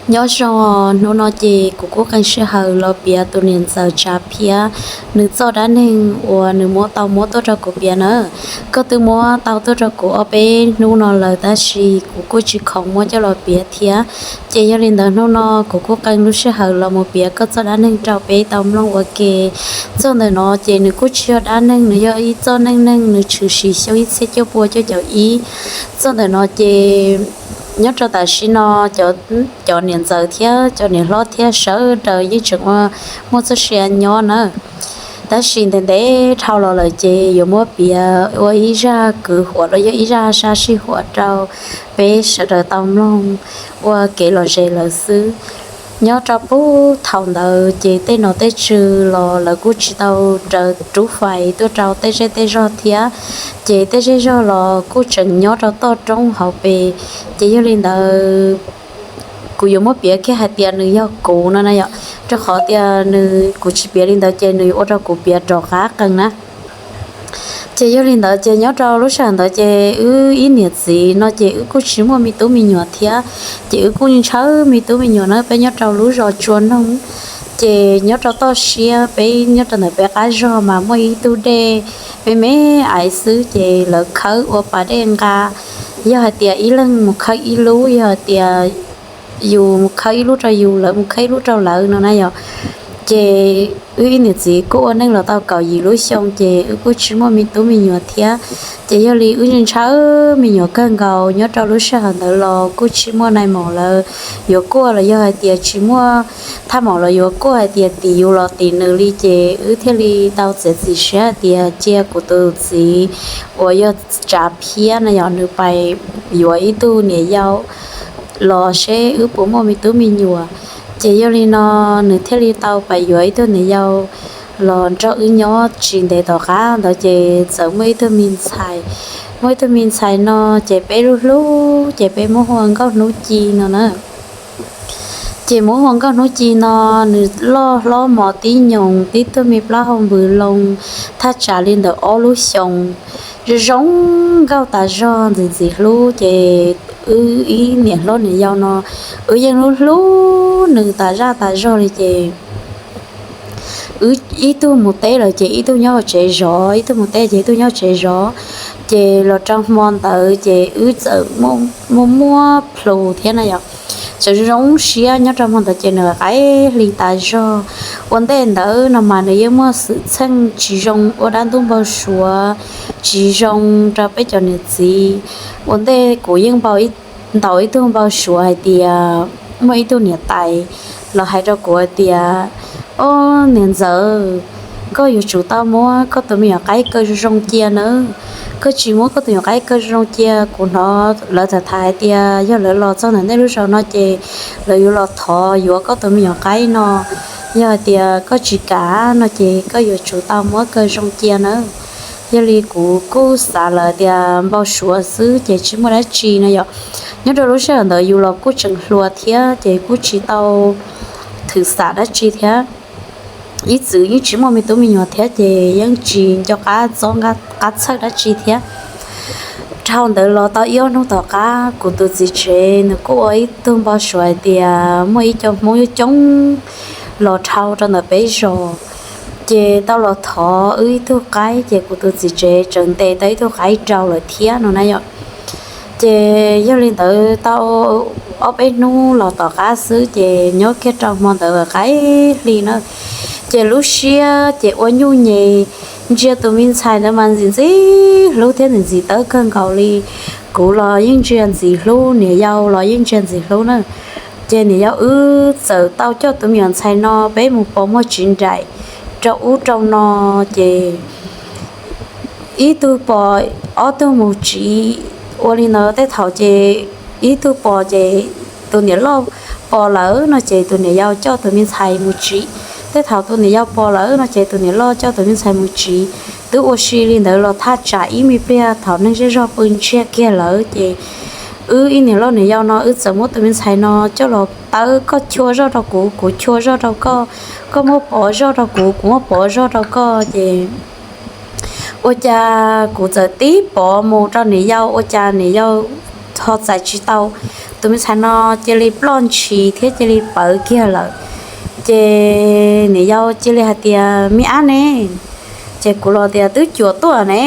Nyob zoo, hnub no ces kuv kuj qee sij hawm los piav tus niam ntxawm Tsav Phiab nws txoj dab neeg uas nws muab tau muab tuaj rau kuv piav na. Koj twb muab tau tuaj rau kuv ob peb hnub no lawm tab sis kuv kuj tsis khoom muab coj los piav thiab. Ces yog li ntawd hnub no kuv kuj qee lub sij hawm los mus piav koj txoj dab neeg rau peb tau mloog ua ke. Txoj ntawm no ces nws kuj tsis yog dab neeg, nws yog ib txoj neej neeg nws tshwm sim xyoo ib txhiab cuaj pua cuaj caum ib. Txoj ntawm no ces nyob rau tam sim no cov niam ntxawm thiab cov niam hlob thiab sawv daws yeej tseem ua muaj txoj sia nyob na. Tab sis ntev ntev dhau los lawm ces yuav muab piav ua ib zaj kwv huam los yog ib zaj sab sij huam rau peb sawv daws tau mloog ua kev lom zem lawm xwb. Nyob rau puag thaum ntawd ces tej nom tej tswv los lawv kuj tsis tau raws rub fais tuaj rau tej zej tej zog thiab, ces tej zej zog los kuj tseem nyob rau toj roob hauv pes. Ces yog li ntawd kuv yuav muab piav kiag hais tias nws yog kuv no na yom, rau qhov tias nws, kuv tsis piav li ntawd ces nws yuav ua rau kuv piav rov qab qees na. Ces yog li ntawd ces nyob rau lub sij hawm ntawd ces wb ib niam txiv no ces wb kuj tsis muaj me tub me nyuam thiab, ces wb kuj ntshaw me tub me nyuam na. Peb nyob rau lub zos Tsua Noog, ces nyob rau toj siab, peb nyob rau ntawm peb qab zog mas muaj ib tug dej me me ais xwb, ces lawv khawb ua pas dej nqa. Yog hais tias ib leeg mus khawb ib lub, yog hais tias yus mus khawb ib lub rau yus, lawv mus khawb ib lub rau lawv no na yom. Ces wb ib niam txiv kuj ua neej los tau kaum yim lub xyoo ces wb kuj tsis muaj me tub me nyuam thiab. Ces yog li wb ntshaw me nyuam kawg nkaus. Nyob rau lub sij hawm ntawd los kuj tsis muaj nai maum lawv yuav kuaj los yog hais tias tsis muaj thaj maum los yuav kuaj hais tias tim yus los tim nws li, ces wb thiaj li tau txiav txim siab hais tias cia kuv tus txiv uas yog Tsav Phiab na yom, nws pais yuav ib tug niam yau los seb wb puas muaj me tub me nyuam. Ces yog li no nws thiaj li tau pais yuav ib tug niam yau los nrog wb nyob. Tsis ntev tom qab ntawd ces txawm muaj ib tug me ntxhais, muaj ib tug me ntxhais no ces peb lub hlub ces peb muab hu ua Nkauj Hnub Ci no na. Ces muab hu ua Nkauj Hnub Ci no, nws loj hlob mos tib nyoos, tib tug me plaub hau npws loo, thaj tsam li ntawm ob lub xyoos, zoo zoo nkauj tas zog, ntxim ntxim hlub. Ces wb ib niam hlob niam yau no, wb yeej hlub hlub nws tas zaj tas zog li. Ces wb ib tug mus teb lawm ces ib tug nyob tsev zov, ib tug mus teb ces ib tug nyob tsev zov. Ces los rau hmo ntawd ces wb txawm muaj muaj plhus thiab na yom, txawm zoo siab. Nyob rau hmo ntawd ces nws qaib hli tas zog. Ua ntej ntawd no mas nws yeej muaj xwm txheej tsis zoo, ua dab ntub npau suav tsis zoo rau peb cov niam txiv. Ua ntej kuv yeej ntaus ib tug npau suav hais tias muaj ib tug niam tais los hais rau kuv hais tias, Ob, niam ntxawm, koj yuav tsum tau muab koj tus me nyuam qaib kaw zoo zoo cia nawb. Koj tsis muab koj tus me nyuam qaib kaw zoo zoo cia, kuv hnov lawv tham tham hais tias yog lawv los txog ntawm nej lub zos no ces lawv yuav los thov yuav koj tus me nyuam qaib no. Yog hais tias koj tsis kam no ces koj yuav tsum tau muab kaw zoo cia nawb. Yog li kuv kuj xav lawm tias npau suav xwb ces tsis muaj dab tsi no yom. Nyob rau lub sij hawm ntawd yus los kuj tseem hluas thiab ces kuj tsis tau thwm xam dab tsi thiab. Ib txwm yeej tsis muaj me tub me nyuam thiab ces yeej tsis nco qab txob qab txhawj dab tsi thiab. Dhau ntawd los tau ib ob hnub tom qab kuv tus txiv tsev nws kuj ua ib tug npau suav hais tias muaj ib co Hmoob coob coob los dhau rau ntawm peb zos, ces tau los thov wb ib tug qaib, ces kuv tus txiv tsev tseem ntes tau ib tug qaib rau lawm thiab no na yom. Ces yog li ntawd tau ob peb hnub los tom qab xwb ces nyob kiag rau hmo ntawd qaib hli na, ces lub siab ces ua nyuj nyem, ntsia tus me ntxhais ntawd mas ntxim ntxim hlub thiab ntxim ntxim tawb kawg nkaus li. Kuv los yeej ntsia ntxim hlub, niam yau los yeej ntsia ntxim hlub na. Ces niam yau wb txawm tau coj tus me nyuam ntxhais no peb mus pos muag tsiv nraim rau ub rau no, ces ib tug pos ob tug mus tsiv. Ua li ntawd tej thaum ces ib tug pos ces tus niam loj pos lawm no ces tus niam yau coj tus me ntxhais mus tsiv. Tej thaum tus niam yau pos lawm no ces tus niam loj coj tus me ntxhais mus tsiv. Twb ua si li ntawd los thaj tsam ib me pliag thaum neeg zej zog pw ntsiag kiag lawm ces wb ib niam loj niam yau no wb txawm muab tus me ntxhais no coj los tawb, koj chua zog rau kuv, kuv chua zog rau koj, koj muab pov zog rau kuv, kuv muab pov zog rau koj. Ces ua cas kuv txawm tib pov mus rau niam yau, ua cas niam yau kho txais tsis tau. Tus me ntxhais no cia li ploj ntshis thiab cia li pawv kiag lawm. Ces niam yau cia li hais tias, Me ab ne? Ces kuv los tias, Twb cuam tuaj ne.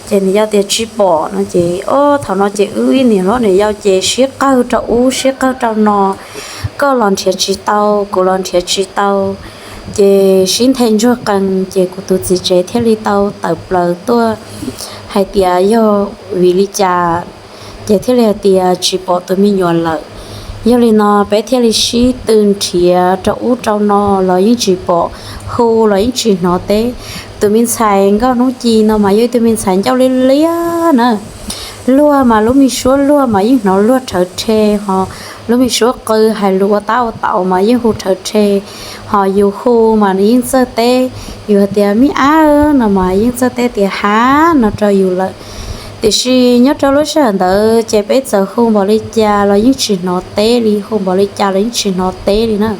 Ces niam yau tias, Tsis pom no. Ces o thaum no ces wb ib niam hlob niam yau ces sib qawg rau ub sib qawg rau no, koj los nrhiav tsis tau, kuv los nrhiav tsis tau, ces sib nthe ntsuag qees. Ces kuv tus txiv tsev thiaj li tau tawm plaws tuaj hais tias yog vim li cas, ces thiaj li hais tias tsis pom tus me nyuam lawm. Yog li no peb thiaj li sib tw nrhiav rau ub rau no los yeej tsis pom, hu los yeej tsis hnov teb. Tus me ntxhais nkauj hnub ci no mas yog ib tug me ntxhais ncauj liab liab na, luag mas lub me suab luag mas yeej hnov luag rhawv rhe, ho lub me suab qw hais lus ua tab ua taus mas yeej hu rhawv rhe, ho yus hu mas nws yeej txawj teb, yus hais tias, Me ab no mas yeej txawj teb tias, Hav no rau yus lawm. Tiam sis nyob rau lub sij hawm ntawd ces peb txawm hu npaum li cas los yeej tsis hnov teb li, hu npaum li cas los yeej tsis hnov teb li na.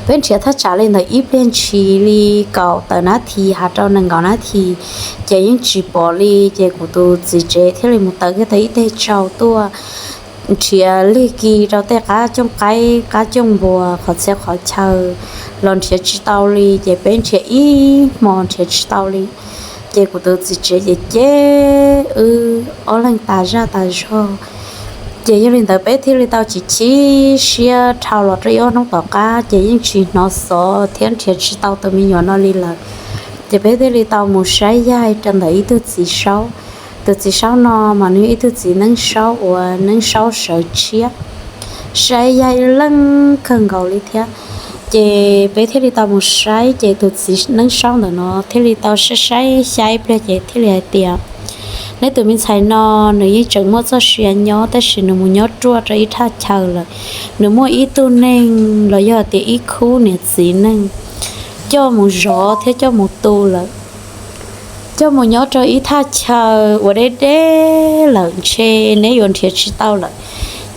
Peb nrhiav thaj tsam li ntawm ib pliag ntshis li kaum tawm nab this has rau nees nkaum nab this, ces yeej tsis pom li. Ces kuv tus txiv tsev thiaj li mus taws kiag tau ib teg tsau tuaj nrhiav lig kis rau tej qab cooj qaib qab cooj npua qhov txhia qhov chaw los nrhiav tsis tau li. Ces peb nrhiav ib hmo nrhiav tsis tau li, ces kuv tus txiv tsev ces cem wb ob leeg tas zaj tas zog. Ces yog li ntawd peb thiaj li tau chim chim siab dhau los rau ib ob hnub tom qab ces yeej tsis hnov xov thiab nrhiav tsis tau tus me nyuam no li lawm. Ces peb thiaj li tau mus saib yaig rau ntawm ib tug txiv saub. Tus txiv saub no mas nws yog ib tug txiv neeb saub uas neeb saub sawv tshiab, saib yaig leej kawg nkaus li thiab. Ces peb thiaj li tau mus saib, ces tus txiv neeb saub ntawm no thiaj li tau saib saib xyab ib pliag ces thiaj li hais tias, Neb tus me ntxhais no nws yeej tseem muaj txoj sia nyob, tab sis nws mus nyob ruaj rau ib thaj chaw lawm. Nws muaj ib tug neeg los yog tias ib khub niam txiv neeg coj mus zov thiab coj mus tu lawm, coj mus nyob rau ib thaj chaw uas deb deb lawm, ntshe neb yuav nrhiav tsis tau lawm.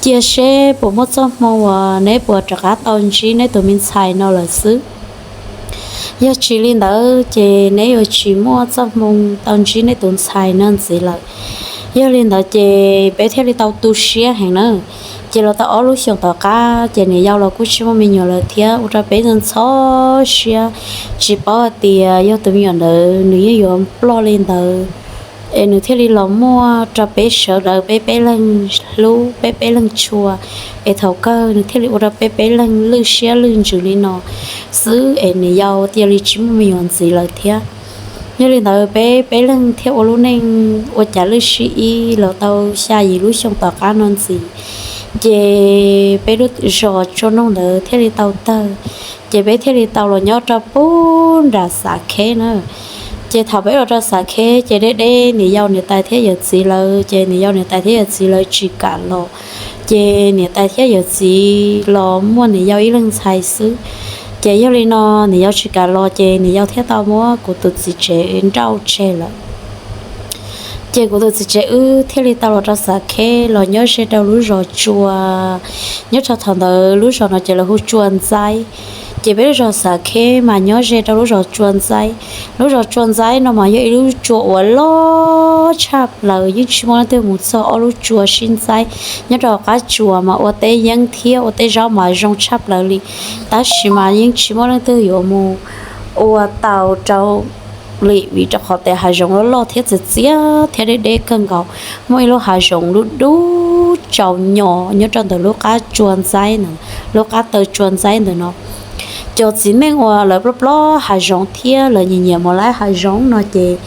Cia seb puas muaj txoj hmoo uas neb puas rov qab tau ntsib neb tus me ntxhais no lawm xwb. Yog tsis li ntawd ces neb yuav tsis muaj txoj hmoo tau ntsib neb tus ntxhais no ntxiv lawm. Yog li ntawd ces peb thiaj li tau tu siab heev na. Ces los tau ob lub xyoos tom qab ces niam yau los kuj tsis muaj me nyuam lawm thiab, ua rau peb ntxhov siab, tsis paub hais tias yog tus me nyuam ntawd nws yeej yuav ploj li ntawd es nws thiaj li los muaj rau peb sawv daws peb peb leeg hlub, peb peb leeg tshua, es thaum kawg nws thiaj li ua rau peb peb leeg lwj siab lwj ntsws li no xwb es niam yau thiaj li tsis muaj me nyuam ntxiv lawm thiab. Yog li ntawd peb peb leeg thiaj ua lub neej ua cas lwj sib ib los tau xya yim lub xyoo tom qab no ntxiv. Ces peb lub zos Tsua Noog ntawd thiaj li tau tawg, ces peb thiaj li tau los nyob rau pub nram Xav Kheb na. Ces thaum peb los rau Xav Kheb ces deb deb niam yau niam tais thiab yawm txiv lawv, ces niam yau niam tais thiab yawm txiv lawv tsis kam los. Ces niam tais thiab yawm txiv los muaj niam yau ib leeg ntxhais xwb. Ces yog li no niam yau tsis kam los ces niam yau thiaj tau muab kuv tus txiv tsev nrauj tseg lawm. Ces kuv tus txiv tsev wb thiaj li tau los rau Xav Kheb los nyob ze rau lub zos Tsua. Nyob rau thaum ntawd lub zos no ces lawv hu Tsua Ntxaib. Ces peb lub zos Xav Kheb mas nyob ze rau lub zos Tsua Ntxaib. Lub zos Tsua Ntxaib no mas yog ib lub tsua uas loj tshaj plaws, yeej tsis muaj leej twg mus txog ob lub tsua sib ntxaib. Nyob rau qab tsuas mas ua teb yeeb thiab ua teb zaub mas zoo tshaj plaws li, tab sis mas yeej tsis muaj leej twg yuav mus ua tau rau li, vim rau qhov tias hav zoov loj loj thiab txias txias thiab deb deb kawg nkaus. Muaj ib lub hav zoov dub dub tsaus nyo nyob rau ntawm lub qab Tsua Ntxaib ntawd, lub qab taw Tsua Ntxaib ntawm no. Cov txiv neej uas lawv plob plob hav zoov thiab lawv nyiam nyiam mus laib hav zoov no ces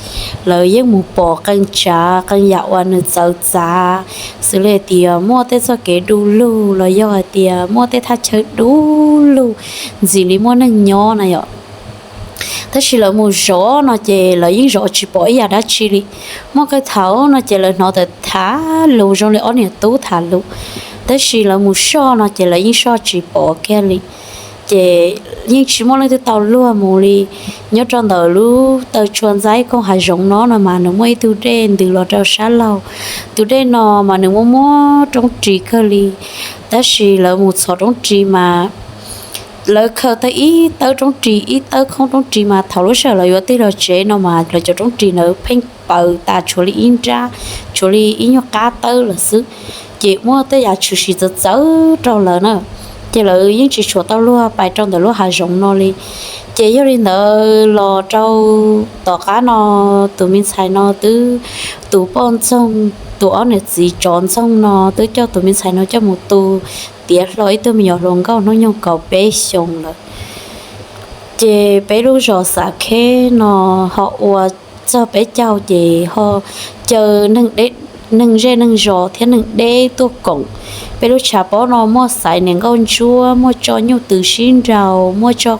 lawv yeej mus pom qee tsav qee yam uas nws txawv txav, xws li hais tias muaj tej txoj kev du lug los yog hais tias muaj tej thaj chaw du lug ntxim li muaj neeg nyob na yom. Tab sis lawv mus zov no ces lawv yeej zov tsis pom ib yam dab tsi li. Muaj qee thaum no ces lawv hnov tawm tham lus zoo li ob niam tub tham lus, tab sis lawv mus soj no ces lawv yeej soj tsis pom kiag li. Ces yeej tsis muaj leej twg tau luag mus li. Nyob rau ntawm lub taw Tsua Ntxaib koog hav zoov no no mas nws muaj ib tug dej ntws los rau sab laug. Tus dej no mas nws muaj muaj roob ris kawg li, tab sis lawv mus txhos roob ris mas lawv khaws tau ib tawb roob ris, ib tawb khoob roob ris mas thaum lub sij hawm lawv yuav tig los tsev no mas lawv cov roob ris ntawd pheej paws tas tshuav li ib nrab, tshuav li ib nyuag qab tawb lawm xwb. Ces muaj tej yam tshwm sim txawv txawv rau lawv na. Ces lawv yeej tsis tshua tau luag pais rau ntawm lub hav zoov no li. Ces yog li ntawd los rau tom qab no, tus me ntxhais no twb, tus poj ntxoog, tus ob niam txiv tsov ntxoog no twb coj tus me ntxhais no coj mus tu tiav hlo ib tug me nyuam hluas nkauj hnub nyoog kaum peb xyoos lawm. Ces peb lub zos Xav Kheb no ho ua txog peb caug ces ho caw neeg zej neeg zos thiab neeg deb tuaj koom. Peb lub tshav pob no muaj xaiv niam nkauj ntsuab, muaj tso nyuj twm sib nraus, muaj tso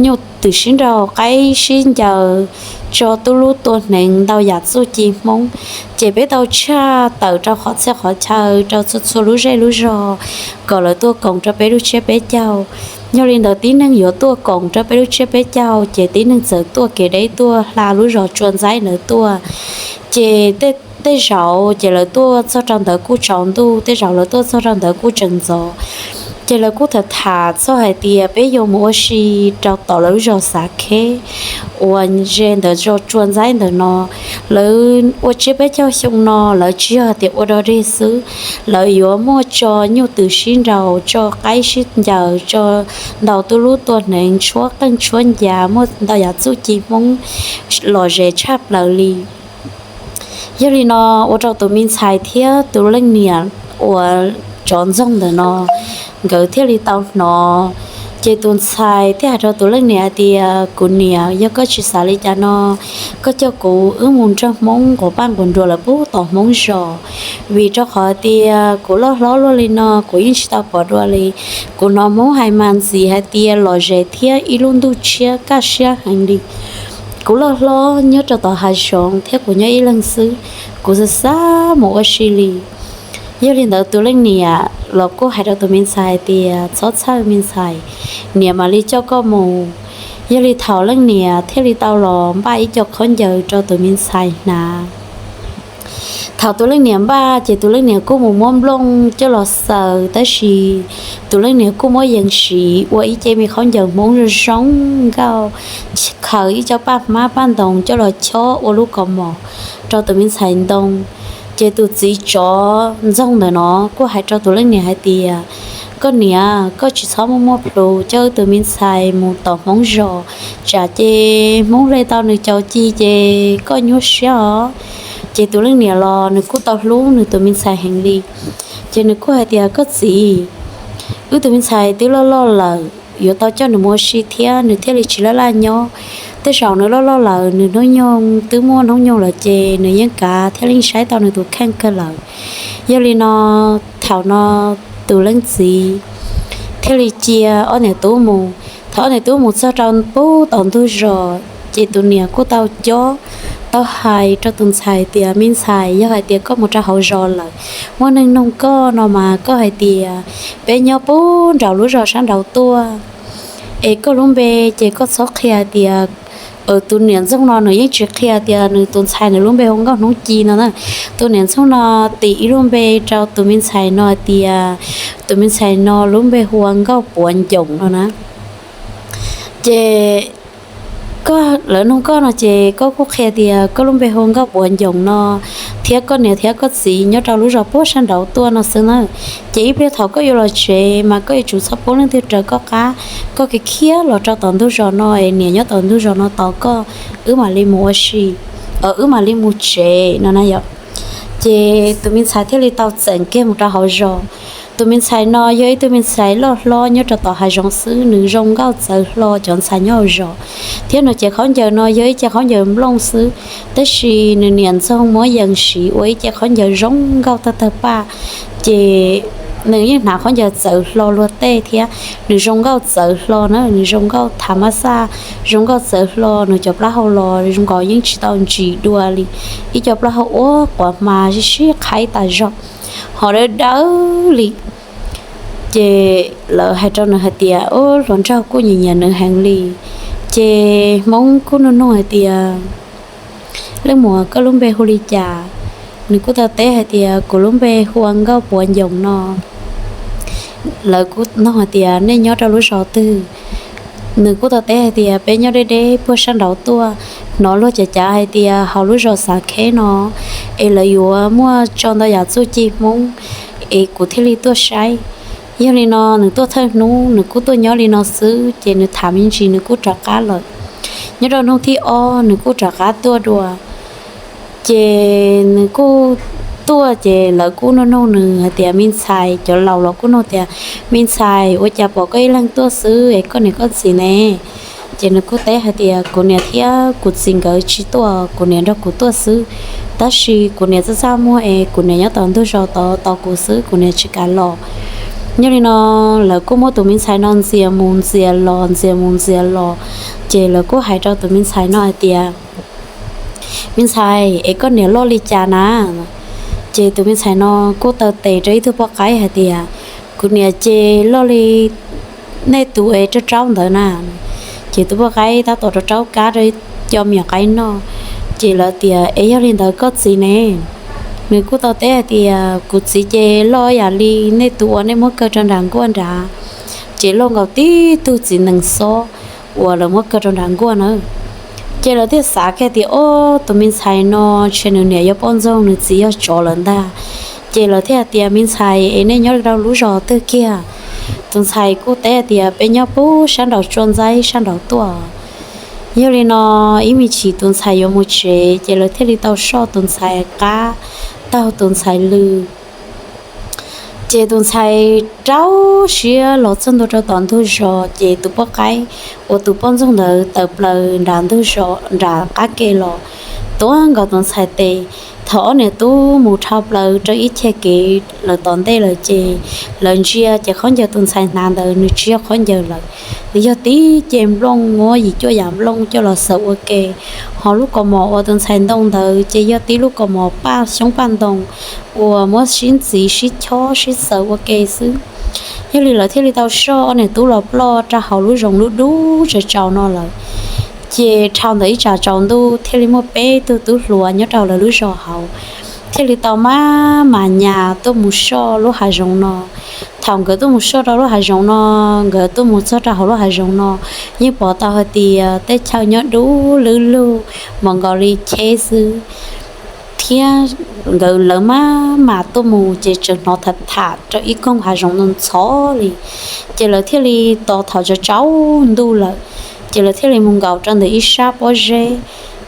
nyuj twm sib nraus, qaib sib ncaws, tso tub lub tua hneev, ntau yam txuj ci Hmoob. Ces peb tau tshaj tawm rau qhov txhia qhov chaw, rau txhua txhua lub zej lub zos kom lawv tuaj koom rau peb lub tsiab peb caug. Yog li ntawd tib neeg yuav tuaj koom rau peb lub tsiab peb caug ces tib neeg txawm tuaj kev deb tuaj hla lub zos Tsua Ntxaib ntawd tuaj. Ces tej zaum ces lawv tuaj txog rau ntawd kuj tsaus ntuj, tej zaum lawv tuaj txog rau ntawd kuj tseem ntxov. Ces lawv kuj tham tham txog hais tias peb yuav mus ua si rau tom lawv lub zos Xav Kheb uas ze ntawd zos Tsua Ntxaib ntawm no. Lawv ua tsiab peb caug xyoo no lawv tsis yog hais tias ua dog dig xwb, lawv yuav muaj tso nyuj twm sib nraus, tso qaib sib ncaws, tso ntau tub lub tua hneev, tshuab qeej tshuab ncas, muaj ntau yam txuj ci Hmoob lom zem tshaj plaws li. Yog li no ua rau tus me ntxhais thiab tus leej niam uas tsov ntxoog ntawm no nkawd thiaj li tau hnov. Ces tus ntxhais thiaj hais rau tus leej niam hais tias, kuv niam, yog koj tsis xav li cas no, koj coj kuv wb mus nrog Hmoob nquas paj nquas nruas lawv pub tom Hmoob zos. Vim rau qhov tias kuv loj hlob luaj li no kuv yeej tsis tau pom dua li. Kuv hnov Hmoob hais mas ntxiv hais tias lom zem thiab ib lub ntuj tshiab kaj siab heev li. Kuv loj hlob nyob rau tom hav zoov thiab kuv nyob ib leeg xwb, kuv xav xav mus ua si li. Yog li ntawd tus leej niam los kuj hais rau tus me ntxhais hais tias, txhob txhawj me ntxhais, niam mam li coj koj mus. Yog li thaum leej niam thiaj li tau los npaj ib co khaub ncaws rau tus me ntxhais hnav. Thaum tus leej niam npaj ces tus leej niam kuj mus muab nplooj coj los xaws, tab sis tus leej niam kuj muab yees siv ua ib ce me khaub ncaws Hmoob zoo zoo nkauj, khaws ib co paj hmab paj ntoos coj los chob ua lub kaus mom rau tus me ntxhais ntoo. Ces tus txiv tsov ntxoog ntawm no kuj hais rau tus leej niam hais tias, koj niam, koj tsis txhob muaj muaj plhus coj wb tus me ntxhais mus tom Hmoob zos, tsam ces Hmoob hle tau nws cov ci ces koj nyuaj siab os. Ces tus leej niam los nws kuj tau hlub nws tus me ntxhais heev li. Ces nws kuj hais tias, koj txiv, wb tus me ntxhais twb loj loj lawm, yuav tau coj nws mus ua si thiab nws thiaj li tsis laj laj nyob. Tej zaum nws loj loj lawm, nws hnub nyoog twb muaj hnub nyoog lawm ces nws yeej kav thiab yeej saib tau nws tus kheej kawg lawm. Yog li no thaum no tus leej txiv thiaj li cia ob niam tub mus. Thaum ob niam tub mus txog rau pub tom ntug zos ces tus niam kuj tau cob, tau hais rau tus ntxhais tias, me ntxhais, yog hais tias koj mus rau hauv zos lawm, muaj neeg nug koj no mas koj hais tias peb nyob pub nraum lub zos sab nraud tuaj. Es koj lub npe ces koj txhob qhia tias, tus niam ntxoog no nws yeej tsis qhia tias nws tus ntxhais nws lub npe hu Nkauj Hnub Ci no na. Tus niam ntxoog no tis ib lub npe rau tus me ntxhais no hais tias, tus me ntxhais no lub npe hu ua Nkauj Puav Ncoom no na. Ces lawv nug koj no ces koj kuj qhia tias koj lub npe hu Nkauj Puav Ncoom no, thiab koj niam thiab koj txiv nyob rau lub zos puag sab nraud tuaj no xwb na. Ces ib pliag thaum koj yuav los tsev mas koj yuav tsum txhob pub leej twg raws koj qab, koj khiav khiav los rau tom ntug zos no es niam nyob tom ntug zos no tos koj, wb mam li mus ua si, wb mam li mus tsev no na yom. Ces tus me ntxhais thiaj li tau txeem kiag mus rau hauv zos. Tus me ntxhais no yog ib tug me ntxhais loj hlob nyob rau tom hav zoov xwb, nws zoo nkauj txawv hlo cov ntxhais nyob hauv zos, thiab nws cev khaub ncaws no yog ib ce khaub ncaws nplooj xwb, tab sis nws niam ntxoog muab yees siv ua ib ce khaub ncaws zoo nkauj tawg tawg paj. Ces nws yeej hnav khaub ncaws txawv hlo luag tej thiab, nws zoo nkauj txawv hlo na, nws zoo nkauj thav mab xaj, zoo nkauj txawv hlo, nws cov plaub hau los zoo nkaus yeej tsis tau ntsim dua li, ib co plaub hau ua quav hma sib sib qhaib tas zog, ho dawb dawb li. Ces lawv hais rau nws hais tias, ub, hluas nraug kuj nyiam nyiam nws heev li. Ces Hmoob kuj nug nug hais tias, leej muam, koj lub npe hu li cas? Nws kuj tau teb hais tias, kuv lub npe hu ua Nkauj Puav Ncoom no. Lawv kuj nug hais tias, nej nyob rau lub zos twg? Nws kuj tau teb hais tias, peb nyob deb deb puag sab nraud tuaj, Hnov luag cav cav hais tias hauv lub zos Xav Kheb no es lawv yuav muaj tso ntau yam txuj ci Hmoob, es kuv thiaj li tuaj saib. Yog li no nws tuaj thawj hnub nws kuj tuaj nyob li no xwb, ces nws tham me ntsis nws kuj rov qab lawm. Nyob rau hnub thib ob nws kuj rov qab tuaj dua. Ces nws kuj tuaj ces lawv kuj nug nug nws hais tias, me ntxhais, cov laus los kuj nug tias, me ntxhais, ua cas pom koj ib leeg tuaj xwb es koj niam koj txiv ne? Ces nws kuj teb hais tias, kuv niam thiab kuv txiv nkawd tsis tuaj, kuv niam nrog kuv tuaj xwb. Tab sis kuv niam txaj txaj muag es kuv niam nyob tom ntug zos tod tos kuv xwb, kuv niam tsis kam los. Yog li no lawv kuj muab tus me ntxhais no ntxias mus ntxias los, ntxias mus ntxias los. Ces lawv kuj hais rau tus me ntxhais no hais tias, me ntxhais, es koj niam loj li cas na? Ces tus me ntxhais no kuj taw tes rau ib tug poj qaib hais tias, kuv niam ces loj li nej tus es raub raub ntawd na. Ces tus poj qaib tab tom rau raub kab rau cov me nyuam qaib noj. Ces lawv tias, es yog li ntawd koj txiv ne? Nws kuj tau teb hais tias, kuv txiv ces loj yam li nej tus uas nej muab kaw rau nram nkuaj nrad, ces loj nkaus tib tug txiv nees xob uas lawv muab kaw rau nram nkuaj na. Ces lawv thiaj xav kiag tias, ob, tus me ntxhais no ntshe nws niam yog poj ntxoog, nws txiv yog tsov lawm ntag. Ces lawv thiaj hais tias, me ntxhais, es nej nyob rau lub zos twg kiag? Tus ntxhais kuj teb hais tias, peb nyob puag sab nraum tsua ntxaib sab nraum tuaj. Yog li no ib me chim tus ntxhais yuav mus tsev, ces lawv thiaj li tau soj tus ntxhais qab, taug tus ntxhais lw. Ces tus ntxhais rau siab los txog ntua rau tom ntug zos, ces tus poj qaib uas tus poj ntxoog ntawd tawm plaws nram ntug zos nram qab ke los tuav nkaus tus ntxhais tes. Thaum ob niam tub mus dhau plaws rau ib cheg kev lawm tom ntej lawm, ces lawv ntsia ces khaub ncaws tus ntxhais hnav ntawd nws tsis yog khaub ncaws lawm, nws yog tib ce nplooj, muab yim cuaj yam nplooj coj los xaws ua ke. Ho lub kaus mom uas tus ntxhais ntoo ntawd ces yog tib lub kaus mom paj xyoob paj ntoo uas muab sib ntxiv sib chob sib xaws ua ke xwb. Yog li lawv thiaj li tau soj ob niam tub los ploj rau hauv lub zoov lub dub tsaus tsaus no lawm. Ces dhau ntawm ib tsam tsaus ntuj thiaj li muaj peb tug tub hluas nyob rau lawv lub zos hauv thiaj li tau maj mam nyas tuaj mus soj lub hav zoov no. Thaum nkawd tuaj mus soj rau lub hav zoov no, nkawd tuaj mus txog rau hauv lub hav zoov no, yeej pom tau hais tias tej chaw nyob dub lwb lug, mos nkaus li cheb xwb. Thiab nkawd lawv maj mam tuaj mus ces tseem hnov tham tham rau ib koog hav zoov no ntxhov li. Ces lawv thiaj li tos thaum tsaus tsaus ntuj lawm, ces lawv thiaj li mus nkaum rau ntawm ib sab pob zeb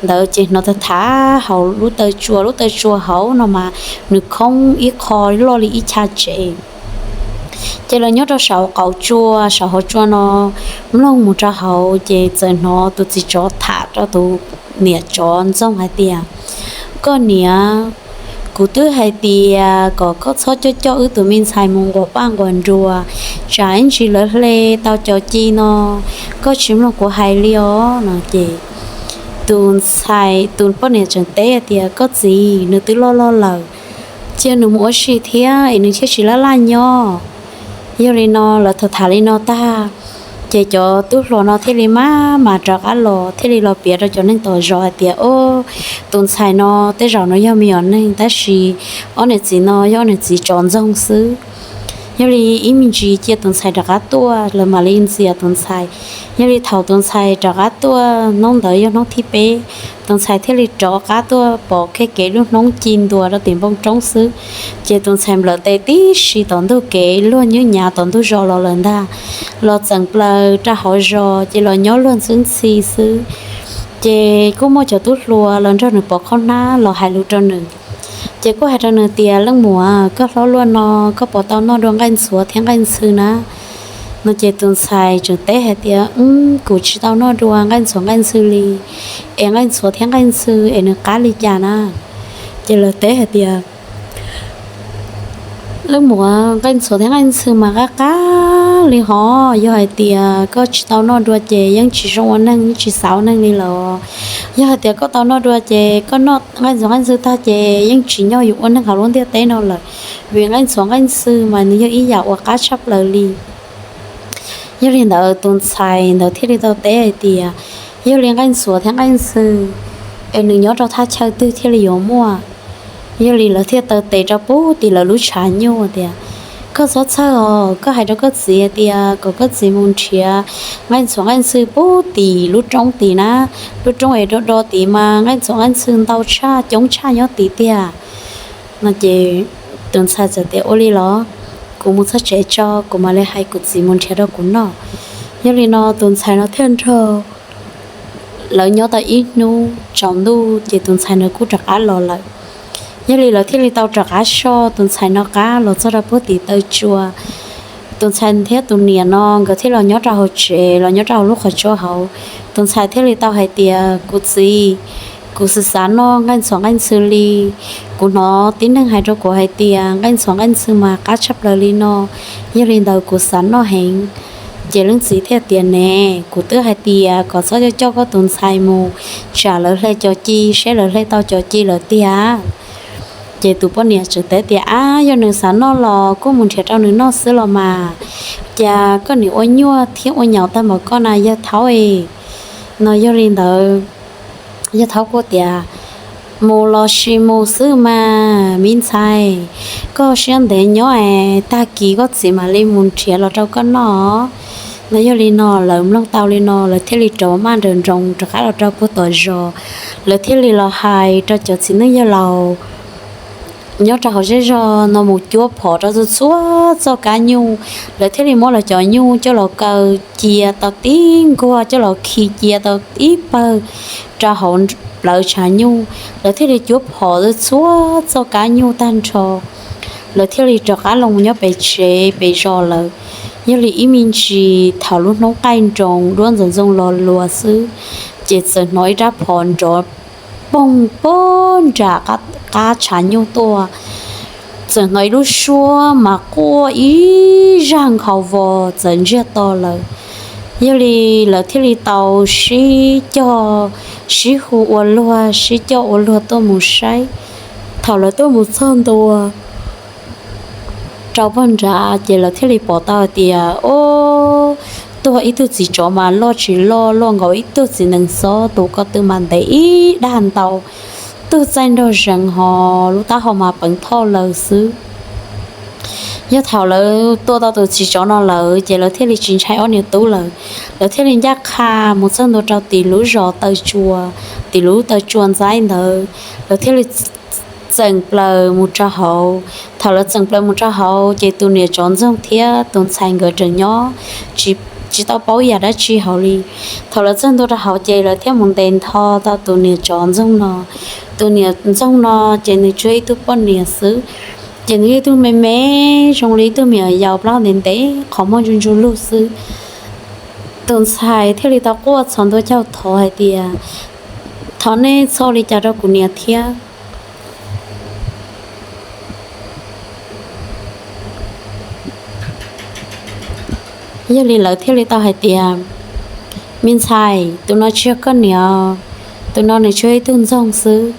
ntawd ces hnov tham tham hauv lub taw tsua, lub taw tsua hauv no mas nws khoob ib qho loj li ib chav tsev. Ces lawv nyob rau saum qaum tsua, saum hauv tsua no mloog mus rau hauv ces txawm hnov tus txiv tsov tham rau tus niam tsov ntxoog hais tias, koj niam, kuv twb hais tias kom koj txhob coj coj wb tus me ntxhais mus nquas paj nquas nruas, tsam ib ntsis lawv hle tau cov ci no, koj tsis mloog kuv hais li os no. Ces tus ntxhais tus poj niam tseem teb tias, koj txiv, nws twb loj loj lawm, cia nws mus ua si thiab es nws thiaj tsis laj laj nyob. Yog li no lawv tham tham li no tag, ces cov tub hluas no thiaj li maj mam rov qab los thiaj li los piav rau cov neeg tom zos hais tias, o, tus ntxhais no tej zaum no yog me nyuam neeg tab sis ob niam txiv no yog ob niam txiv tsov ntxoog xwb. Yog li ib me ntsis cia tus ntxhais rov qab tuaj lawv mam li ntxias tus ntxhais. Yog li thaum tus ntxhais rov qab tuaj hnub ntawd yog hnub thib peb, tus ntxhais thiaj li rov qab tuaj pom kiag kev lub hnub ci ntua rau tim npoo roob xwb. Ces tus ntxhais nplawm tes tib si tom ntug kev luag nyub nyav tom ntug zos los lawm ntag, los txeem plaws rau hauv zos ces los nyob luag ntxwb ntxhi xwb. Ces kuj muaj cov tub hluas los nrog nws pov qhaub hnab los hais lus rau nws. Ces kuj hais rau nws tias, leej muam, koj hlob luaj no, koj puas tau noj dua nqaij ntxhuav thiab nqaij ntxhw na? No ces tus ntxhais tseem teb hais tias, kuv tsis tau noj dua nqaij ntxhuav nqaij ntxhw li, es nqaij ntxhuav thiab nqaij ntxhw es nws qab li cas na? Ces lawv teb hais tias, leej muam, nqaij ntxhuav thiab nqaij ntxhw mas qab qab li hov, yog hais tias koj tsis tau noj dua ces yeej tsis zoo ua neeg, yeej tsis xav ua neeg li lawm. Yog hais tias koj tau noj dua ces koj noj nqaij ntxhuav nqaij ntxhw tag ces yeej tsim nyog yus ua neeg hauv lub ntiaj teb no lawm, vim nqaij ntxhuav nqaij ntxhw mas nws yog ib yam uas qab tshaj plaws li. Yog li ntawd tus ntxhais ntawd thiaj li tau teb hais tias, yog li nqaij ntxhuav thiab nqaij ntxhw es nws nyob rau thaj chaw twg thiaj li yuav muaj? Yog li lawv thiaj taw tes rau puag tim lawv lub tshav nyuj tias, Koj txhob txhawj os, koj hais rau koj txiv hais tias kom koj txiv mus nrhiav nqaij ntxhuav nqaij ntxhw pub tim lub roob tim na, lub roob es do do tim mas nqaij ntxhuav nqaij ntxhw ntau tshaj coob tshaj nyob tim tiag. No ces tus ntxhais txawm tias ua li los kuv mus txog tsev tso kuv mam li hais kuv txiv mus nrhiav rau kuv noj. Yog li no tus ntxhais no thiaj nrog lawv nyob tau ib hnub tsaus ntuj ces tus ntxhais no kuj rov qab los lawm. Yog li lawv thiaj li tau rov qab soj tus ntxhais no qab los txog rau puag tim taw tsua. Tus ntxhais thiab tus niam no nkawd thiaj los nyob rau hauv tsev, los nyob rau hauv lub qhov tsua hauv. Tus ntxhais thiaj li tau hais tias kuv txiv, kuv xav xav noj nqaij ntxhuav nqaij ntxhw li. Kuv hnov tib neeg hais rau kuv hais tias nqaij ntxhuav nqaij ntxhw mas qab tshaj plaws li no, yog li ntawd kuv xav noj heev. Ces leej txiv thiaj tias ne, kuv twb hais tias kom txhob coj coj koj tus ntxhais mus, tsam lawv hle cov ci, seb lawv hle tau cov ci lawm tiag. Ces tus poj niam tseem teb tias ab, yog nws xav noj los kuj mus nrhiav rau nws noj xwb los mas, cas koj niam ua nyuaj thiab ua nyaum tag npaum koj na yawg thaub e. No yog li ntawd yawg thaub kuj tias mus los sis mus xwb mas me ntxhais, koj siab ntev nyob es tag kis koj txiv mam li mus nrhiav los rau koj noj. No yog li no lawv mloog tau li no lawv thiaj li rov maj nrawm nroos rov qab los rau puag tom zos. Lawv thiaj li los hais rau cov txiv neej yawg laus nyob rau hauv zej zog no mus cuab phom rau txhua txhua txoj kab nyuj. Lawv thiaj li muab lawv cov nyuj coj los kaw cia tau tib nkuaj, coj los khi cia tau ib pawg rau hauv plawv tshav nyuj. Lawv thiaj li cuab phom txhua txhua txoj kab nyuj tag nrho. Lawv thiaj li rov qab los nyob pem tsev pem zos lawm. Yog li ib me ntsis thaum lub hnub qaij nroos duab ntxoov ntxoo los luas xwb, ces txawm hnov ib rab phom nrov poog pob nram qab tshav nyuj tuaj. Txawm hnov ib lub suab mas quaj ib zaj nkhaus vos txawm ntsiag to lawm. Yog li lawv thiaj li tau sib cog, sib hu ua luag, sib coj ua luag tuaj mus saib. Thaum lawv tuaj mus txog ntua rau pog nrad ces lawv thiaj li pom tau hais tias, o, tuag ib tug txiv tsov mas loj tsis loj, loj nkaus ib tug txiv nees xob, tus ko tw mas ntev ib dag ntau, tug txaij nraug zees ho lub taub hau mas peev thoj lawm xwb. Yog thaum lawv tua tau tus txiv tsov no lawm ces lawv thiaj li tsis ntshai ob niam tub lawm. Lawv thiaj li ncaj qha mus txog ntua rau tim lub zos taw tsua, tim lub taw tsua ntxaib ntawd. Lawv thiaj li txeem plaws mus rau hauv. Thaum lawv txeem plaws mus rau hauv ces tus niam tsov ntxoog thiab tus ntxhais nkawd tseem nyob tsis tau paub yam dab tsi hauv li. Thaum lawv txog ntua rau hauv ces lawv thiaj mus ntes ntho tau tus niam tsov ntxoog no. Tus niam ntxoog no ces nws tsuas ib tug poj niam xwb, ces nws yog ib tug me me, zoo li ib tug me nyuam yaus plaub ntev ntev qhov muag ntsuj ntsuj lug xwb. Tus ntxhais thiaj li tau quaj txhos ntua caug thov hais tias, thov nej txhob ua li cas rau kuv niam thiab. Yog li lawv thiaj li tau hais tias, me ntxhais, tus no tsis yog koj niam, tus no nws tsuas ib tug ntxoog xwb.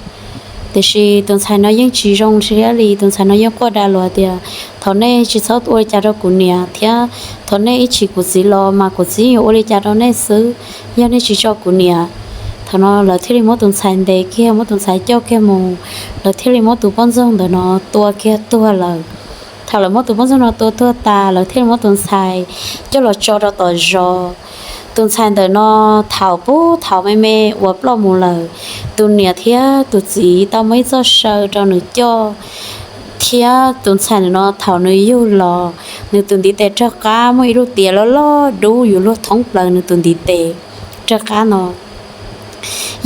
Tiam sis tus ntxhais no yeej tsis zoo siab li, tus ntxhais no yeej quaj dag luag tias, thov nej tsis txhob ua li cas rau kuv niam thiab, thov nej ib chim kuv txiv los mas kuv txiv yuav ua li cas rau nej xwb, yog nej tsis tso kuv niam. Thaum no lawv thiaj li muab tus ntxhais ntes kiag, muab tus ntxhais coj kiag mus, lawv thiaj li muab tus poj ntxoog ntawm no tua kiag tuag lawm. Thaum lawv muab tus poj ntxoog no tua tuag tas, lawv thiaj li muab tus ntxhais coj los tso rau tom zos. Tus ntxhais ntawm no thaum pub thaum me me uas ploj mus lawm, tus niam thiab tus txiv tau muab ib txoj saw rau nws coj, thiab tus ntxhais ntawm no thaum nws yug los, nws tus ntiv tes raug qab muaj ib lub tias loj loj dub yuav luag thoob plaws nws tus ntiv tes raug qab no.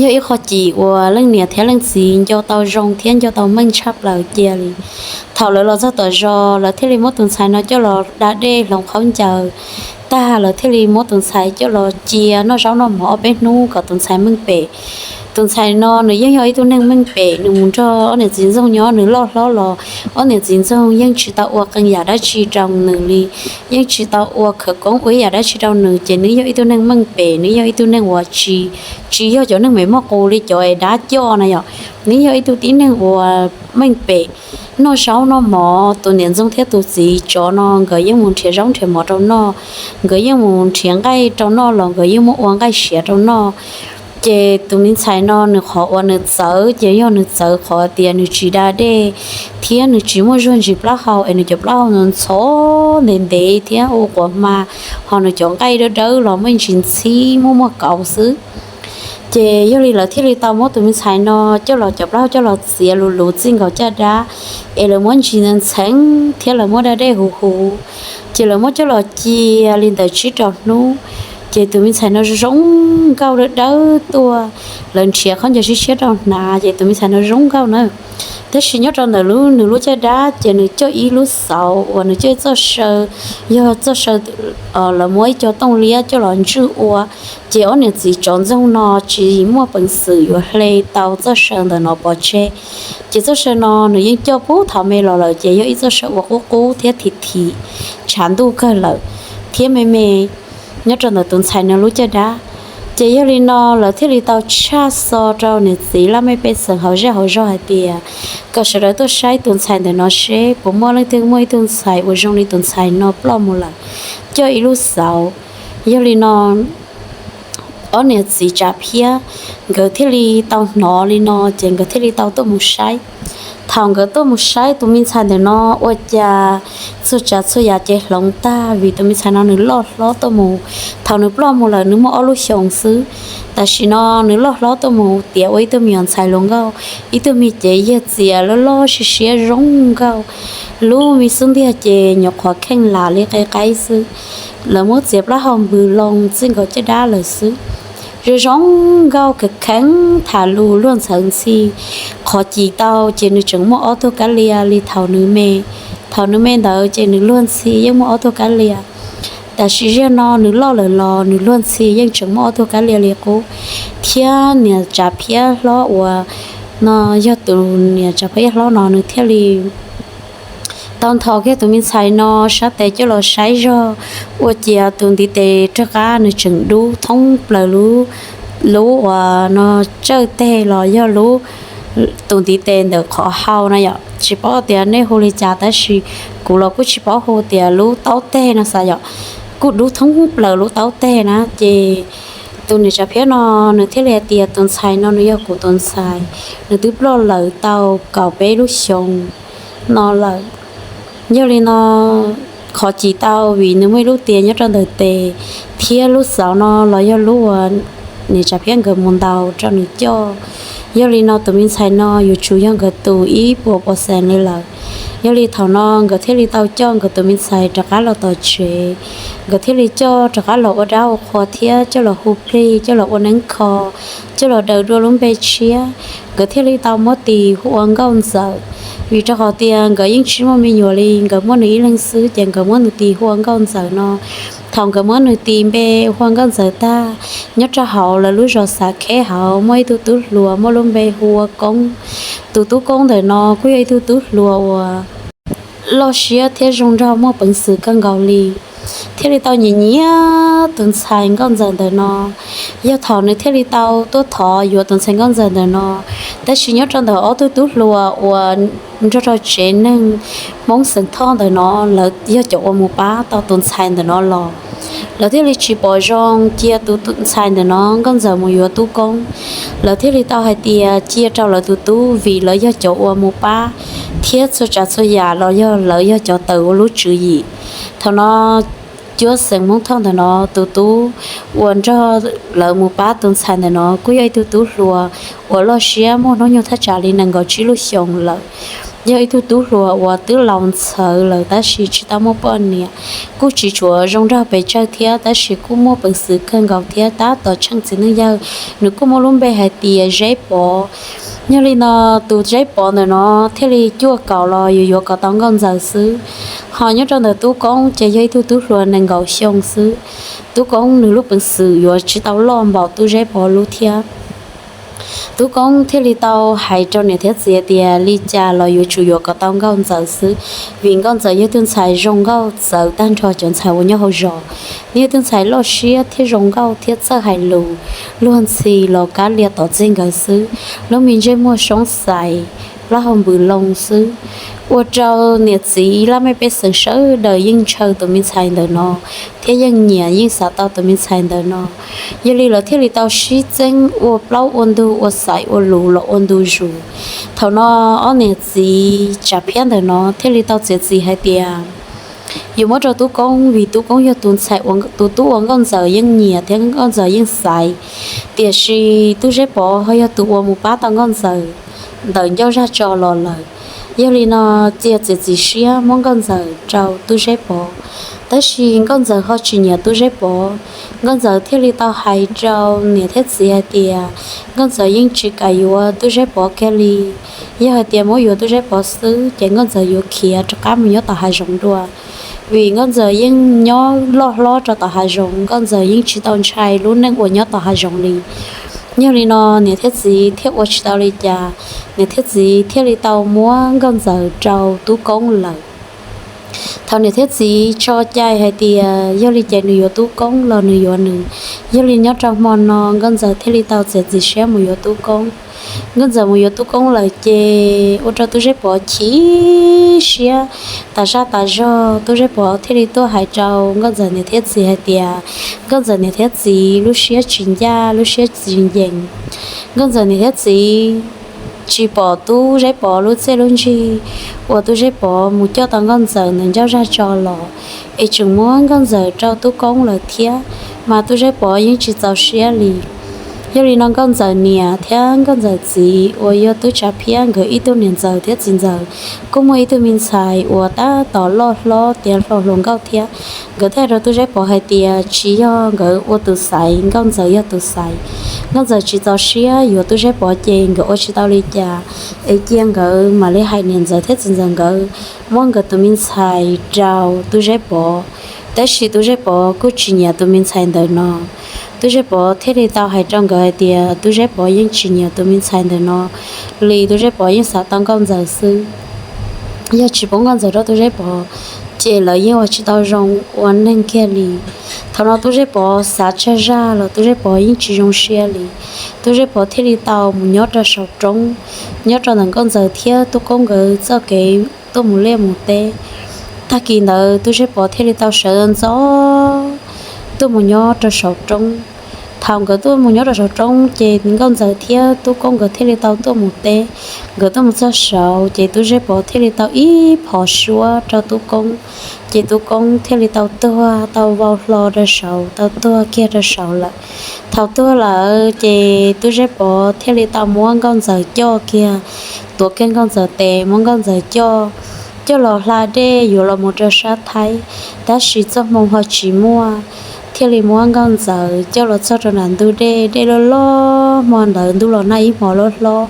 Yog ib qho cim uas leej niam thiab leej txiv nco tau zoo thiab nco tau meej tshaj plaws cia li. Thaum lawv los txog tom zos, lawv thiaj li muab tus ntxhais no coj los da dej hloov khaub ncaws tag, lawv thiaj li muab tus ntxhais coj los cia noj zaub noj mov ob peb hnub kom tus ntxhais meej pem. Tus ntxhais no nws yeej yog ib tug neeg meej pem, nws mus nrog ob niam txiv ntxoog nyob nws loj hlob los, ob niam txiv ntxoog yeej tsis tau ua qee yam dab tsi rau nws li, yeej tsis tau ua khawv koob ua ib yam dab tsi rau nws, ces nws yog ib tug neeg meej pem, nws yog ib tug neeg uas tsis, tsis yog cov neeg me moj qus li cov es dab coj na yom. Nws yog ib tug tib neeg uas meej pem, noj zaub noj mov. Tus niam ntxoog thiab tus txiv tsov no nkawd yeej mus nrhiav zaub nrhiav mov rau noj, nkawd yeej mus nrhiav nqaij rau noj los nkawd yeej muab ua nqaij siav rau noj. Ces tus me ntxhais no nws qhov uas nws txawv ces yog nws txawv qhov tias nws tsis da dej thiab nws tsis muaj zuag ntsis plaub hau es nws cov plaub hau ntxhov ntev ntev thiab ua quas hma, ho nws cov nqaij dawb dawb los muaj ntsis ntxhib muaj muaj kauv xwb. Ces yog li lawv thiaj li tau muab tus me ntxhais no coj los cov plaub hau coj los txiav lus lus txij nkaus caj dab, es lawv muab ntsis ntxheev thiab lawv muab da dej huv huv, ces lawv muab coj los cia li ntawm tsib rau hnub, ces tus me ntxhais no zoo nkauj dawb dawb tuaj. Lawv nrhiav khaub ncaws siab siab rau hnav ces tus me ntxhais no zoo nkauj na. Tab sis nyob rau ntawm lub nws lub caj dab ces nws coj ib lub xauv uas nws coj ib txoj saw, yog txoj saw lawv muab ib co tooj liab coj los ntswj ua, ces ob niam txiv tsov ntxoog no tsis muaj peev xwm yuav hle tau txoj saw ntawm no pov tseg. Ces txoj saw no nws yeej coj puag thaum me los lawm ces yog ib txoj saw uas qub qub thiab thim thim tshav ntuj kawg lawm thiab me me nyob rau ntawm tus ntxhais no lub caj dab. Ces yog li no lawv thiaj li tau tshaj xov rau niam txiv laj mej pej xeem hauv zej hauv zog hais tias kom sawv daws tuaj saib tus ntxhais ntawm no seb puas muaj leej twg muaj ib tug ntxhais uas zoo li tus ntxhais no ploj mus lawm, coj ib lub xauv. Yog li no ob niam txiv Tsav Phiab nkawd thiaj li tau hnov li no ces nkawd thiaj li tau tuaj mus saib. Thaum nkawd tuaj mus saib tus me ntxhais ntawm no ua cas txhua tsav txhua yam ces hloov tag vim tus me ntxhais no nws loj hlob tuaj mus. Thaum nws ploj mus lawm nws muaj ob lub xyoos xwb. Tam sim no nws loj hlob tuaj mus tiav ua ib tug me nyuam ntxhais hluas nkauj, ib tug me cev yag txias loj loj siab siab zoo nkauj. Lub me xub ntiag ces nyuam qhuav kheej lam li qe qaib xwb. Lawv muab txiav plaub hau npws loo txij nkaus caj dab lawm xwb. Zoo zoo nkauj kheev kheev tham lus luag ntxhawv ntxhi. Qhov cim tau ces nws tseem muaj ob tug kab lia li thaum nws me. Thaum nws me ntawd ces nws luag ntxhi yeej muaj ob tug kab lia. Tam sim ziag no nws loj lawm los nws luag ntxhi yeej tseem muaj ob tug kab lia li qub. Thiab niam Tsav Phiab hlob uas no yog tus niam Tsav Phiab hlob no nws thiaj li tau ntho kiag tus me ntxhais no sab tes coj los saib zog, ua ciav tus ntiv tes rov qab nws tseem dub thoob plaws lub, lub uas no tsawj teg los yog lub, tus ntiv tes ntawm qhov hau na yom, tsis paub tias nej hu li cas tab sis kuv los kuj tsis paub hu tias lub taub teg no xav yom, kuj dub thoob plaws lub taub teg na. Ces tus niam Tsav Phiab no nws thiaj li hais tias tus ntxhais no nws yog kuv tus ntxhais, nws twb ploj lawm tau kaum peb lub xyoos no lawm. Yog li no qhov cim tau vim nws muaj ib lub tias nyob rau ntawm tes, thiab lub xauv no los yog lub uas niam Tsav Phiab nkawd mus ntaus rau nws coj. Yog li no tus me ntxhais no yuav tsum yog nkawd tus ib puas pos xees li lawm. Yog li thaum no nkawd thiaj li tau coj nkawd tus me ntxhais rov qab los tom tsev, nkawd thiaj li coj rov qab los ua dab ua qhua thiab coj los hu plig coj los ua neeb kho, coj los daws dua lub npe tshiab. Nkawd thiaj li tau muab tis hu ua Nkauj Ntxawm, vim rau qhov tias nkawd yeej tsis muaj me nyuam li, nkawd muaj nws ib leeg xwb ces nkawd muab nws tis hu ua Nkauj Ntxawm no. Thaum nkawd muab nws tis npe hu ua Nkauj Ntxawm tag, nyob rau hauv lawv lub zos Xav Kheb hauv muaj ib tug tub hluas muaj lub npe hu ua Koob. Tus tub Koob ntawm no kuj yog ib tug tub hluas uas loj siab thiab zoo nraug muaj peev xwm kawg nkaus li, thiaj li tau nyiam nyiam tus ntxhais Nkauj Ntxawm ntawm no. Yog thaum nws thiaj li tau tuaj thov yuav tus ntxhais Nkauj Ntxawm ntawm no, tab sis nyob rau ntawm ob tug tub hluas uas nrog rau tsev neeg Hmoob xeem Thoj ntawm no, lawv yog cov uas mus pab tau tus ntxhais ntawm no los. Lawv thiaj li tsis pom zoo cia tus ntxhais ntawm no Nkauj Ntxawm mus yuav tub Koob. Lawv thiaj li tau hais tias cia rau lawv tus tub vim lawv yog cov uas mus pab, thiab txhua tsav txhua yam los yog lawv yog cov tawm ua lub tswv yim. Thaum no cuab xeem Hmoob Thoj ntawm no tus tub uas nrog lawv mus pab tus ntxhais ntawm no kuj yog ib tug tub hluas uas loj siab muaj hnub nyoog thaj tsam li nees nkaum tsib lub xyoos lawm. Yog ib tug tub hluas uas twb laus ntxhawv lawm tab sis tsis tau muaj poj niam, kuj tsis tshua zoo nraug pes tsawg thiab tab sis kuj muaj peev xwm kawg nkaus thiab tab tom tsheej txiv neej yawg. Nws kuj muaj lub npe hais tias Zeb Pov. Yog li no tus Zeb Pov ntawm no thiaj li cuaj kaum los yuav yuav kom tau Nkauj Ntxawm xwb. Ho nyob rau ntawm tub Koob ces yog ib tug tub hluas nees nkaum xyoo xwb. Tub Koob nws lub peev xwm yuav tsis tau loj npaum tub Zeb Pov lub thiab. Tub Koob thiaj li tau hais rau niam thiab txiv tias li cas los yuav tsum yuav kom tau Nkauj Ntxawm xwb, vim Nkauj Ntxawm yog tug ntxhais zoo nkauj txawv tag nrho cov ntxhais uas nyob hauv zos. Nws yog tug ntxhais loj siab thiab zoo nkauj thiab txawj hais lus, luag ntxhi los kab lia tom txij nkawd xwb. Lub me ntsej muag soob xais, plaub hau npws loo xwb. Ua rau niam txiv laj mej pej xeem sawv daws yeej ntshaw tus me ntxhais ntawm no, thiab yeej nyiam yeej xav tau tus me ntxhais ntawm no. Yog li lawv thiaj li tau sib txeeb ua plaub ua ntug, ua xaiv ua lus los ua ntu zus. Thaum no ob niam txiv Tsav Phiab ntawm no thiaj li tau txiav txim hais tias yuav muab rau Tub Koob, vim Tub Koob yog tus ntxhais, tus tub uas Nkauj Ntxawm yeej nyiam thiab Nkauj Ntxawm yeej xaiv. Tiam sis Tub Zeb Pov ho yog tus uas mus pab tau Nkauj Ntxawm ntawm ncauj zaj tso los lawm. Yog li no txiav txiav txim siab muab Nkauj Ntxawm rau Tub Zeb Pov, tab sis Nkauj Ntxawm ho tsis nyiam Tub Zeb Pov. Nkauj Ntxawm thiaj li tau hais rau niam thiab txiv hais tias Nkauj Ntxawm yeej tsis kam yuav Tub Zeb Pov kiag li. Yog hais tias muab yuav Tub Zeb Pov xwb ces Nkauj Ntxawm yuav khiav rov qab mus nyob tom hav zoov dua, vim Nkauj Ntxawm yeej nyob loj hlob rau tom hav zoov, Nkauj Ntxawm yeej tsis tau ntshai lub neej uas nyob tom hav zoov li. Yog li no niam thiab txiv thiaj ua tsis tau li cas, niam thiab txiv thiaj li tau muab Nkauj Ntxawm rau Tub Koob lawm. Thaum niam thiab txiv tso cai hais tias yog li ces nws yuav Tub Koob los nws yuav nws. Yog li nyob rau hmo no Nkauj Ntxawm thiaj li tau txiav txim siab mus yuav Tub Koob. Nkauj Ntxawm mus yuav Tub Koob lawm ces ua rau Tub Zeb Pov chim siab tas zaj tas zog. Tub Zeb Pov thiaj li tuaj hais rau Nkauj Ntxawm niam thiab txiv hais tias Nkauj Ntxawm niam thiab txiv lub siab tsis ncaj, lub siab tsis ncees. Nkauj Ntxawm niam thiab txiv tsis pom Tub Zeb Pov lub txiaj lub ntsig uas Tub Zeb Pov mus coj tau Nkauj Ntxawm ntawm ncauj zaj tso los, es tseem muab Nkauj Ntxawm rau Tub Koob lawm thiab, mas Tub Zeb Pov yeej tsis txaus siab li. Yog li no Nkauj Ntxawm niam thiab Nkauj Ntxawm txiv uas yog Tub Tsav Phiab nkawd ib tug niam ntxawm thiab txiv ntxawm kuj muaj ib tug me ntxhais uas tab tom loj hlob tiav hlo hluas nkauj thiab. Nkawd thiaj rau Tub Zeb Pov hais tias tsis yog nkawd ua tus xaiv, Nkauj Ntxawm yog tus xaiv. Nkauj Ntxawm tsis txaus siab yuav Tub Zeb Pov ces nkawd ua tsis tau li cas, es cia nkawd mam li hais niam ntxawm thiab txiv ntxawm nkawd muab nkawd tus me ntxhais rau Tub Zeb Pov. Tab sis Tub Zeb Pov kuj tsis nyiam tus me ntxhais ntawm no. Tub Zeb Pov thiaj li tau hais rau nkawd hais tias Tub Zeb Pov yeej tsis nyiam tus me ntxhais ntawm no li, Tub Zeb Pov yeej xav tau Nkauj Ntxawm xwb. Yog tsis pub Nkauj Ntxawm rau Tub Zeb Pov ces lawv yeej ua tsis tau zoo ua neeg kiag li. Thaum no Tub Zeb Pov xav tsawg zaj los Tub Zeb Pov yeej tsis zoo siab li. Tub Zeb Pov thiaj li tau mus nyob rau saum roob, nyob rau ntawm Nkauj Ntxawm thiab Tub Koob nkawd txoj kev tuaj mus liaj mus teb. Tag kis ntawd Tub Zeb Pov thiaj li tau sawv ntxov tuaj mus nyob rau saum roob. Thaum nkawd tuaj mus nyob rau saum roob ces Nkauj Ntxawm thiab Tub Koob nkawd thiaj li tau tuaj mus teb. Nkawd tuaj mus txog saud ces Tub Zeb Pov thiaj li tau ib phom suab rau Tub Koob, ces Tub Koob thiaj li tau tuag, tau vau hlo rau saud, tau tuag kiag rau saud lawm. Thaum tuag lawm ces Tub Zeb Pov thiaj li tau muab Nkauj Ntxawm coj kiag, tuav kiag Nkauj Ntxawm tes muab Nkauj Ntxawm coj, coj los hla dej yuav los mus rau sab Thaib, tab sis txoj hmoo ho tsis muaj, thiaj li muab Nkauj Ntxawm coj los txog rau nram ntug dej, dej loj loj, hmo ntawd ntuj los nag ib hmo loj hlob,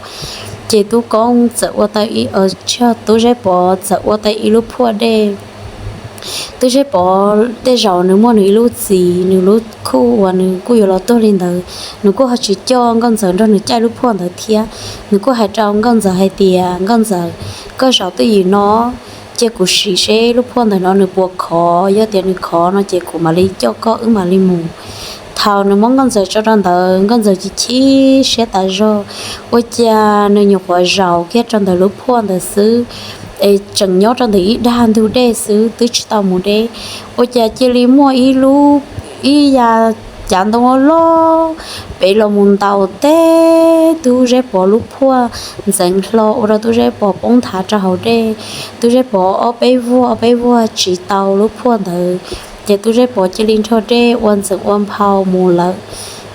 ces Tub Koob txawm ua tau ib, tsis, Tub Zeb Pov txawm ua tau ib lub phuaj dej. Tub Zeb Pov tej zaum nws muaj nws ib lub txis, nws lub khuj uas nws kuj yuav los tuag li ntawd, nws kuj ho tsis coj Nkauj Ntxawm nrog nws caij lub phuaj ntawd thiab. Nws kuj hais rau Nkauj Ntxawm hais tias, Nkauj Ntxawm, koj zaum twj ywm no, cia kuv sim seb lub phuaj ntawm no nws puas khov, yog tias nws khov no ces kuv mam li coj koj wb mam li mus. Thaum nws muab Nkauj Ntxawm tso rau ntawd, Nkauj Ntxawm chim chim siab tas zog. Ua cas nws nyuam qhuav zaum kiag rau ntawm lub phuaj ntawd xwb, es tseem nyob rau ntawm ib dag ntug dej xwb twb tsis tau mus deb, ua cas cia li muaj ib lub, ib yav cav ntoo loj pem los mus ntaus teb Tub Zeb Pov lub phuaj ntxeev hlo ua rau Tub Zeb Pov poob nthav rau hauv dej. Tub Zeb Pov ob peb vuag ob peb vuag tsis tau lub phuaj ntawd, ces Tub Zeb Pov cia li nrho dej ua ntxeev ua nphau mus lawm.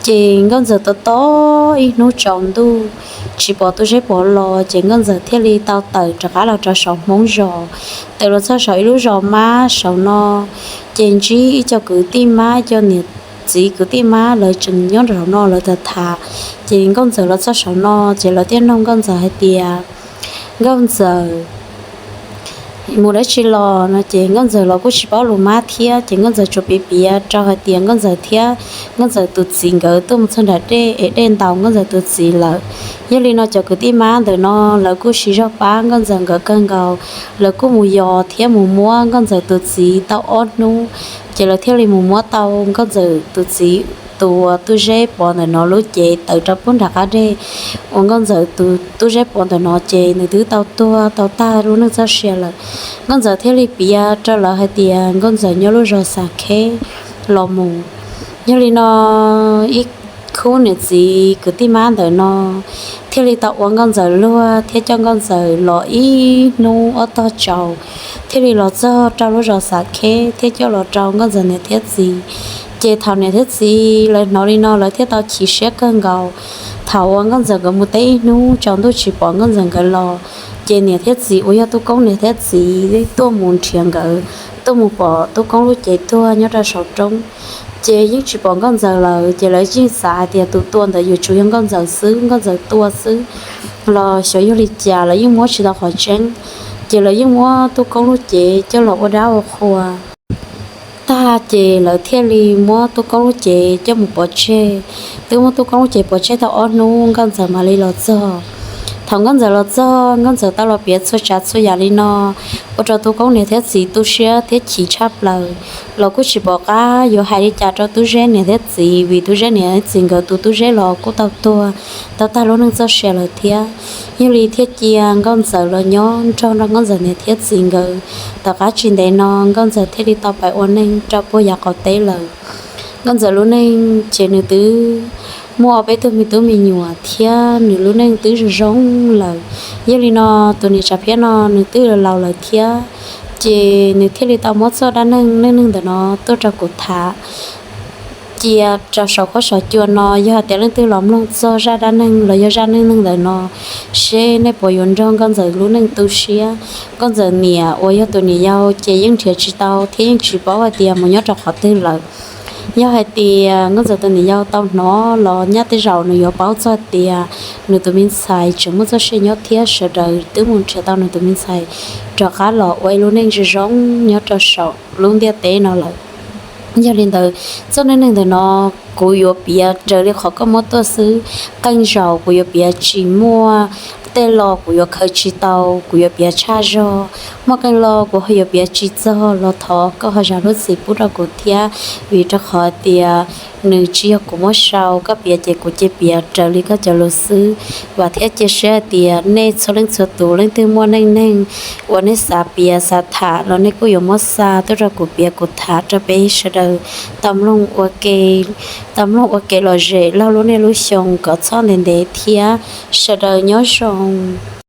Ces Nkauj Ntxawm tos tos ib hnub tsaus ntuj tsis pom Tub Zeb Pov los, ces Nkauj Ntxawm thiaj li tau tawm rov qab los rau saum Hmoob zos. Tawm los txog saum ib lub zos mab saum no, ces ntsib ib co kwv tij mab, ib co niam txiv kwv tij mab lawv tseem nyob rau saum no lawv tham tham. Ces Nkauj Ntxawm los txog saum no ces lawv thiaj nug Nkauj Ntxawm hais tias, Nkauj Ntxawm mus dab tsi los no? Ces Nkauj Ntxawm los kuj tsis paub lus mab thiab, ces Nkauj Ntxawm tsuas piav piav rau hais tias Nkauj Ntxawm thiab Nkauj Ntxawm tus txiv nkawd tuaj mus txog nram dej es dej ntaus Nkauj Ntxawm tus txiv lawm. Yog li no cov kwv tij mab ntawm no lawv kuj siv zog pab Nkauj Ntxawm nkawd kawg nkaus, lawv kuj mus yos thiab mus muab Nkauj Ntxawm tus txiv tau ob hnub, ces lawv thiaj li mus muab tau Nkauj Ntxawm tus txiv tus uas Tub Zeb pov ntawm no lub cev tawm rau pub nram qab dej uas Nkauj Ntxawm tus Tub Zeb pov ntawm no ces nws twb tau tuag tau tag lub neej txoj sia lawm. Nkauj Ntxawm thiaj li piav rau lawv hais tias Nkauj Ntxawm nyob lub zos Xav Kheb los mus. Yog li no ib khub niam txiv kwv tij mab ntawm no thiaj li tau ua Nkauj Ntxawm luag thiab coj Nkauj Ntxawm los ib hnub ob tog tsaus, thiaj li los txog rau lub zos Xav Kheb thiab coj los rau Nkauj Ntxawm niam thiab txiv. Ces thaum niam thiab txiv lawv hnov li no lawv thiaj tau chim siab kawg nkaus. Thaum uas Nkauj Ntxawm nkawd mus teb ib hnub tsaus ntuj tsis pom Nkauj Ntxawm nkawd los, ces niam thiab txiv uas yog Tub Koob niam thiab txiv tuaj mus nrhiav nkawd, tuaj mus pom Tub Koob lub cev tuag nyob rau saum roob. Ces yeej tsis pom Nkauj Ntxawm lawm, ces lawv yeej xav hais tias tus tua ntawd yuav tsum yog Nkauj Ntxawm xwb, Nkauj Ntxawm tua xwb los xyov yog li cas lawv yeej muab tsis tau qhov tseeb. Ces lawv yeej muab Tub Koob lub cev coj los ua dab ua qhua tag, ces lawv thiaj li muab Tub Koob lub cev coj mus pov tseg. Twb muab Tub Koob lub cev pov tseg tau ob hnub Nkauj Ntxawm mam li los txog. Thaum Nkauj Ntxawm los txog, Nkauj Ntxawm tau los piav txhua tsav txhua yam li no ua rau Tub Koob niam thiab txiv tu siab thiab chim tshaj plaws, los kuj tsis pom qab yuav hais li cas rau Tub Zeb niam thiab txiv, vim Tub Zeb niam thiab txiv nkawd tus Tub Zeb los kuj tau tuag tau tag lub neej txoj sia lawm thiab. Yog li thiaj cia Nkauj Ntxawm los nyob nrog nrog Nkauj Ntxawm niam thiab txiv nkawd. Tom qab tsis ntev no Nkauj Ntxawm thiaj li tau pais ua neej rau puag yav qaum teb lawm. Nkauj Ntxawm lub neej ces nws twb muaj ob peb tug me tub me nyuam thiab nws lub neej twb zoo zoo lawm. Yog li no tus niam Tsav Phiab no nws twb laus lawm thiab, ces nws thiaj li tau muab txoj dab neeg neej neeg ntawm no tuaj rau kuv tham. Cia rau saum huab saum cua no yog hais tias leej twg los mloog txog zaj dab neeg los yog zaj neej neeg ntawm no, seb nej puas yuav nrog Nkauj Ntxawm lub neej tu siab. Nkauj Ntxawm niam uas yog tus niam yau ces yeej nrhiav tsis tau thiab yeej tsis paub hais tias mus nyob rau qhov twg lawm. Yog hais tias Nkauj Ntxawm tus niam yau tau hnov los nyaj tej zaum nws yuav paub txog tias nws tus me ntxhais tseem muaj txoj sia nyob thiab sawv daws twb mus nrhiav tau nws tus me ntxhais rov qab los ua ib lub neej zoo zoo nyob rau saum lub ntiaj teb no lawm. Yog li ntawd, txoj neej neeg ntawm no kuv yuav piav raws li qhov koj muab tuaj xwb. Qee zaum kuv yuav piav tsis muaj, tej lo kuv yuav khaws tsis tau, kuv yuav piav tshaj zog. Muaj qee lo kuv ho yuav piav tsis txog los thov koj ho zam lub txim pub rau kuv thiab, vim rau qhov tias nws tsis yog kuv muab sau, koj piav ces kuv cia piav raws li koj cov lus xwb. Vam thiab cia siab hais tias nej txhua leej txhua tus leej twg muaj neej neeg uas nej xav piav xav tham los nej kuj yuav muab xa tuaj rau kuv piav kuv tham rau peb sawv daws tau mloog ua ke, tau mloog ua ke lom zem laug lub niaj lub xyoo kom txhob ntev ntev thiab. Sawv daws nyob zoo.